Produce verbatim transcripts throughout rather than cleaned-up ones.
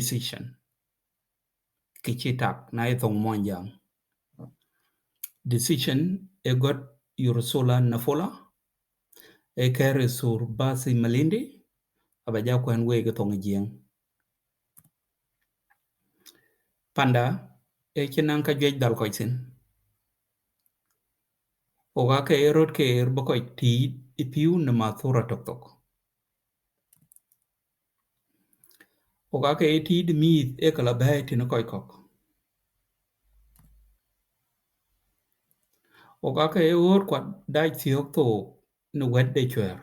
Decision. Kë cï tak na ye thoŋ Muɔnyjäŋ. Decision ë gɔ̈t Ursula Nafula, ë kɛ̈r ë Sur Basi Malindi, aba ja kuɛ̈n week ë thoŋ Jiëŋ. Panda ë cï naŋ ka juëc dhal kɔc thïn. Ɣok aake ye röt keer bï kɔc tiit ë pïu në mathura tök thok. Ɣok aake ye tiit mïïth ë ke la bɛ̈ɛ̈i tënë kɔc kɔ̈k. Ɣok aake ye ɣööt kuat dac thiɔ̈k thook në wɛ̈t de cuɛ̈ɛ̈r.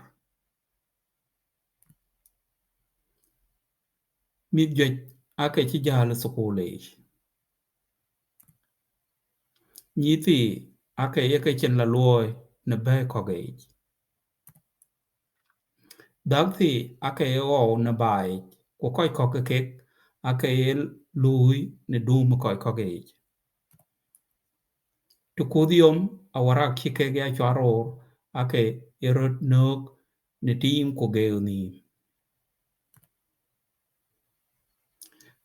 Mïth juëc aake cï jäl ë thukul yiic. Nyïïr thii aake ye ke cïn la luɔɔi në bɛ̈ɛ̈i kɔ̈k yiic. Dhäk thii aake ye ɣɔu në baa yic, ku kɔc kɔ̈k ke kek aake ye luui në duum kɔc kɔ̈k yiic. Të kuth yom, awarak cï kek ya cuat roor aake ye röt nöök në tiim ku geeu nhïïm.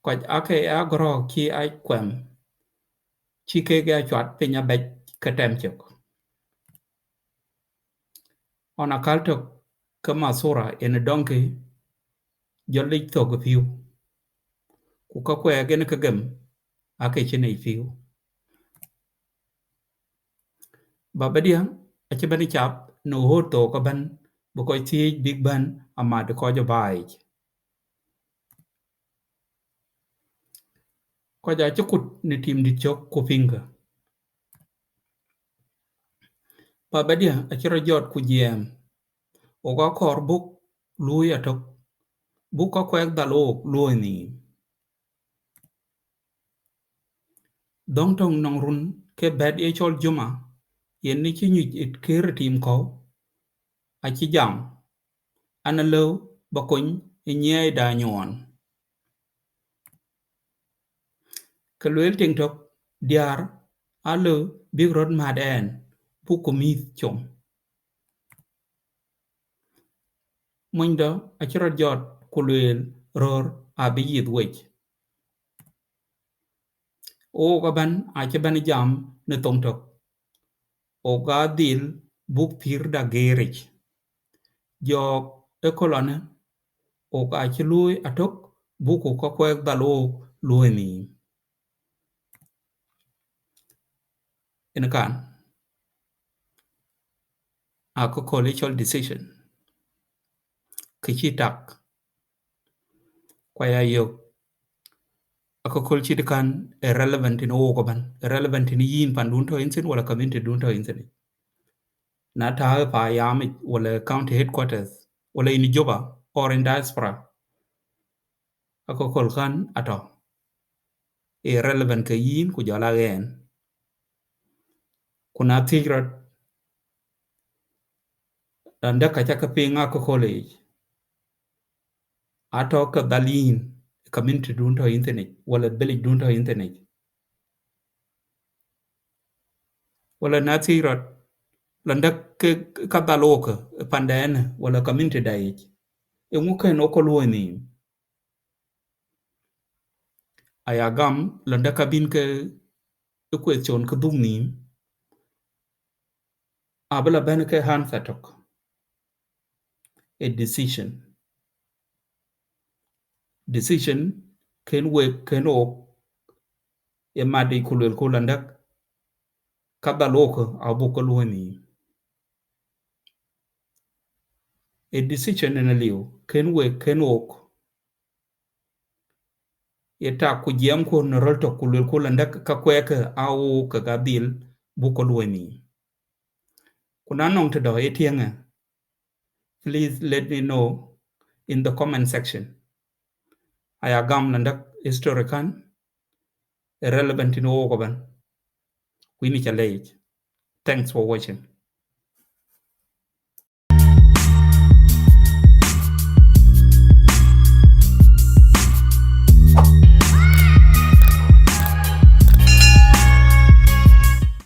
Kɔc aake ye agärɔ̈ɔ̈k cï a kuɛm, cï kek ya cuat piny abɛc ke tɛm cök. Ɣɔn akäl tök ke mathura yen ë dɔŋkï jɔl yic thök ë pïu, ku kä kuɛɛk yen ke gem aake cïn yic pïu. Babadiɛ̈ acï bɛ̈n cath në ɣööt thook ëbɛ̈n bï kɔc thiëëc bïk bɛ̈n amat kɔc ë baa yic. Kɔc acï kut në tim dït cök ku piŋkë. Babadiɛ̈ acï rɔt jɔt ku jiɛɛm, ɣok akɔɔr buk luui atök, buk kä kuɛɛk dhal ɣok luɔ̈i nhïïm. Dhɔ̈ŋ töŋ nɔŋ run ke bɛ̈t ye cɔl Juma, yen ë cï nyuc ë kër ë tim kɔ̈u, acï jam, an, alëu ba kony ë nyiɛɛi da nyuɔɔn. Ke lueel tiŋ tök, diäär alëu bïk röt mät ɛn, buk ku mïïth com. Monydä acï rɔt jɔt ku lueel röör abï yith wec. Ɣok ëbɛ̈n acï bɛ̈n jam në thoŋ tök. Ɣok aa dhil buk pïïrda geer yic. Jɔɔk ë kölɔnë, ɣok acï luui atök, buk ku kä kuɛɛk dhal ɣok luɔ̈i nhïïm. Yen kan, akököl ë cɔl decision, kë cï tak, ku aya yök, akököl cït kan ë relevant tënë ɣok ëbɛ̈n, ë relevant tënë yïn pandun tɔ̈ yïn thïn, wala community dun tɔ̈ yïn thïn. Na tääu ë payam yic, wala county headquarters, wala yïn Juba, or in diaspora, akököl kan atɔ̈ ë relevant ke yïn ku jɔl a ɣɛn. Ku na thiëc rɔt, lɔn dɛ̈k ka ca ke piŋ akököl yic, atɔ̈ ke dhal yïn, community dun tɔ̈ yïn thïn yic, wala village dun tɔ̈ yïn thïn yic. Wala na thiëc rɔt, lɔn dɛ̈k ke ka dhal ɣok ë panda ënë, wala community da yic, eeŋö kën ɣok ke luɔ̈i nhïïm? Aya gam lɔn dɛ̈k ka bïn ke ë question ke dhuk nhïïm, abï la bɛ̈n ke answer tök. A decision. Decision kën wek, kën ɣok, ye mat yic ku luelku lɔn dɛ̈k ka dhal ɣok abuk ke luɔ̈i nhïïm. A decision ënë liu, kën wek, kën ɣok. Ye tak ku jiɛɛmku në röl tök ku luelku lɔn dɛ̈k ka kuɛɛkë aa ɣok kek adhil buk ke luɔ̈i nhïïm. Ku na nɔŋ tëdɔ̈ ye tiɛŋë, please let me know in the comment section. Aya gam lɔn dɛ̈k history kan ë relevant tënë ɣok ëbɛ̈n. Ku yïn ca leec. Thanks for watching.